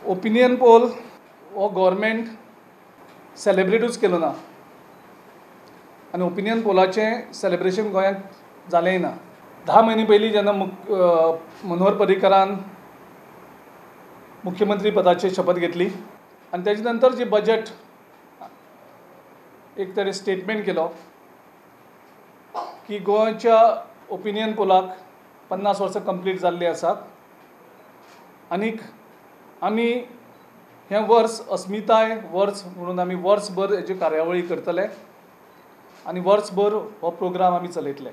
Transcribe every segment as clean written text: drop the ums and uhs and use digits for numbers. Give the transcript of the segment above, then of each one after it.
Opinion poll हो government सेलेब्रेटूच केलो ना आनी ओपिनियन पोलाचें सेलेब्रेशन गोंयांत जालेंय ना. 10 म्हयने पयलीं जेन्ना मनोहर पर्रीकरान मुख्यमंत्री पदाची शपथ घेतली आनी तेजे नंतर जे बजेट एक तरी स्टेटमेंट केलो की गोंयच्या ओपिनियन पोलाक 50 वर्सां कंप्लीट जाल्लीं आसात आनीक आमी हें वर्स अस्मिताय वर्स म्हणून आमी वर्सभर हेज्यो कार्यावळी करतले आनी वर्सभर हो प्रोग्राम आमी चलयतले.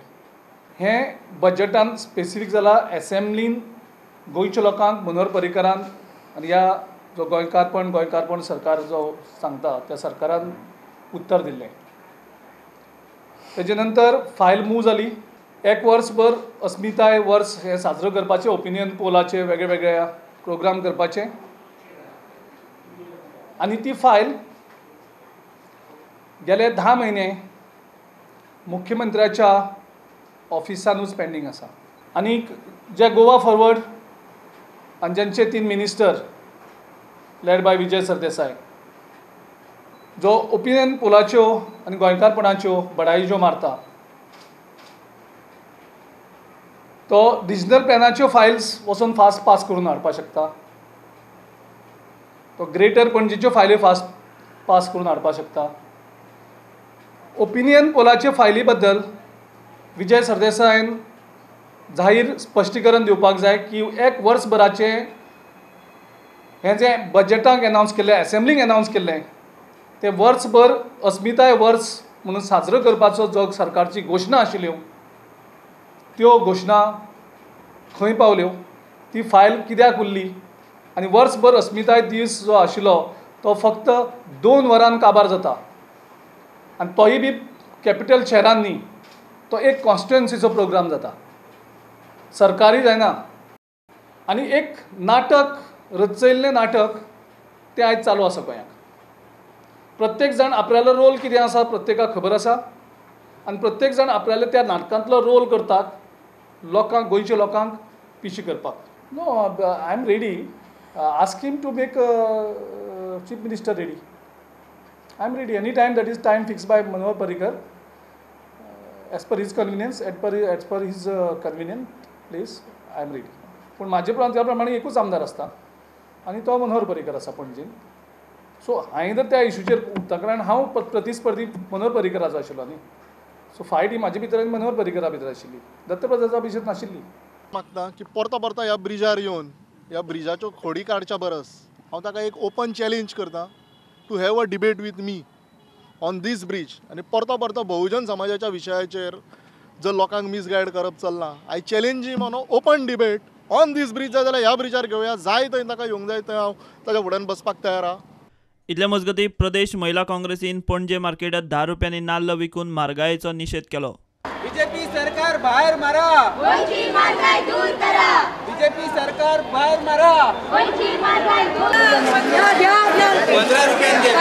हें बजेटान स्पेसिफीक जाला. एसेंब्लीन गोंयच्या लोकांक मनोहर पर्रीकरान आनी ह्या जो गोंयकारपण सरकार जो सांगता त्या सरकारान उत्तर दिल्लें. तेजे नंतर फायल मूव जाली. एक वर्सभर अस्मिताय वर्स हें साजरो करपाचें, ओपिनियन पोलाचे वेगळे वेगळे प्रोग्राम करपाचे आनी ती फायल गेले 10 म्हयने मुख्यमंत्र्याच्या ऑफिसानूच पेंडींग आसा. आनी जे गोवा फॉरवर्ड आनी ज्यांचे 3 minister led by Vijay Sardesai जो ओपिनियन पोलाच्यो आनी गोंयकारपणाच्यो बडाई ज्यो मारता तो रिजनल प्लॅनाच्यो फायल्स वचून फास्ट पास करून हाडपाक शकता, तो ग्रेटर पणजेच्यो फायली फास्ट पास करून हाडपाक शकता. ओपिनियन पोलाचे फायली बद्दल विजय सरदेसायन जाहीर स्पश्टीकरण दिवपाक जाय की एक वर्सभराचें हें जें बजेटाक एनावन्स केल्लें, एसेंब्लीक एनावन्स केल्लें तें वर्सभर अस्मिताय वर्स म्हणून साजरो करपाचो जो सरकारची घोशणा आशिल्ल्यो त्यो घोशणा खंय पावल्यो, ती फायल कित्याक उरली आनी वर्सभर अस्मिताय दीस जो आशिल्लो तो फक्त 2 वरान काबार जाता आनी तोय बी कॅपिटल शहरान न्ही, तो एक कॉन्स्टिट्युएन्सीचो प्रोग्राम जाता, सरकारी जायना. आनी एक नाटक रचयल्लें नाटक तें आयज चालू आसा गोंयांत. प्रत्येक जाण आपल्यालो रोल कितें आसा प्रत्येकाक खबर आसा आनी प्रत्येक जाण आपल्यालो त्या नाटकांतलो रोल करतात लोकांक, गोंयच्या लोकांक पिशी करपाक. No, I am ready. Ask him to make chief minister ready. I am ready any time that is time fix by Manohar Parrikar as per his convenience, as per his convenient place I am ready. पूण म्हाजे त्या प्रमाणे एकूच आमदार आसता आनी तो मनोहर पर्रीकर आसा पणजेन. सो हांवें जर त्या इशूचेर उरता कारण हांव प्रतिस्पर्धी मनोहर पर्रीकराचो आशिल्लो न्ही, सो फायट ही म्हाजे भितर आनी मनोहर पर्रीकरा भितर आशिल्ली, दत्तप्रसादा भितर नाशिल्ली. मागता की परतो परतो ह्या ब्रिजार येवन ह्या ब्रिजाच्यो खोडी काडच्या बरस हांव ताका एक ओपन चॅलेंज करता to have a debate with me on this bridge. आनी परतो परतो बहुजन समाजाच्या विशयाचेर जर लोकांक मिसगायड करप चल्लां, I challenge him on a open debate on this bridge. जाय जाल्यार ह्या ब्रिजार घेवया, जाय थंय ताका येवंक जाय थंय हांव ताच्या फुड्यान बसपाक तयार आहा. इतले मजगतीं प्रदेश महिला काँग्रेसीन पणजे मार्केटात 10 रुपयांनी नाल्ल विकून म्हारगायेचो निशेध केलो. बीजेपी सरकार भायर मारा, गोंयची म्हारगाय दूर करा. बीजेपी सरकार भायर मारा, गोंयची म्हारगाय दूर. 15 रुपयांनी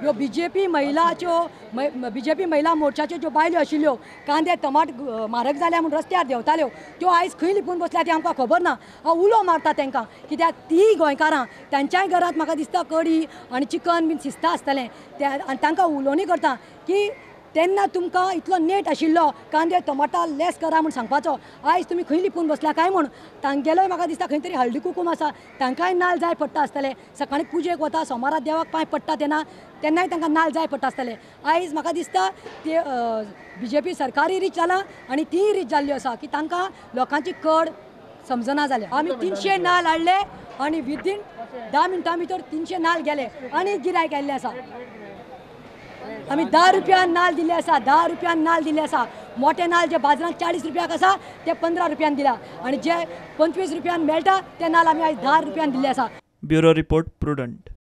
ह्यो बीजेपी महिलाच्यो, बीजेपी महिला मोर्चाच्यो ज्यो बायल्यो आशिल्ल्यो कांदे टमाट म्हारग जाल्या म्हूण रस्त्यार देंवताल्यो त्यो आयज खंय लिपून बसल्या तें आमकां खबर ना. हांव उलो मारता तांकां कित्याक ती गोंयकारां तांच्याय घरांत म्हाका दिसता कडी आनी चिकन बीन शिजता आसतलें त्या आनी तांकां उलोवणी करता की तेन्ना तुमकां इतलो नेट आशिल्लो कांदे टमाटा लेस करा म्हूण सांगपाचो, आयज तुमी खंय लिपून बसल्या काय म्हूण. तांगेलोय म्हाका दिसता खंय तरी हळदी कुकूम आसा, तांकांय नाल जाय पडटा आसतले. सकाळीं पुजेक वता, सोमारा देवाक पांय पडटा तेन्ना तेन्नाय तांकां नाल जाय पडटा आसतले. आयज म्हाका दिसता ते बीजेपी सरकारूय रीच जालां आनी तीय रीच जाल्ल्यो आसा की तांकां लोकांची कड समजना जाल्या. आमी 300 नाल हाडले आनी विदीन 10 मिनटां भितर 300 नाल गेले आनी गिरायक आयिल्लें आसा. आमी 10 रुपयान नाल दिल्ले आसा, 10 रुपयान नाल दिल्ले आसा. मोटे नाल जे बाजारांत 40 रुपयाक आसा ते 15 रुपयान दिला आनी जे 25 रुपयान मेळटा ते नाल आमी आयज 10 रुपयान दिल्ले आसा. Bureau report, Prudent.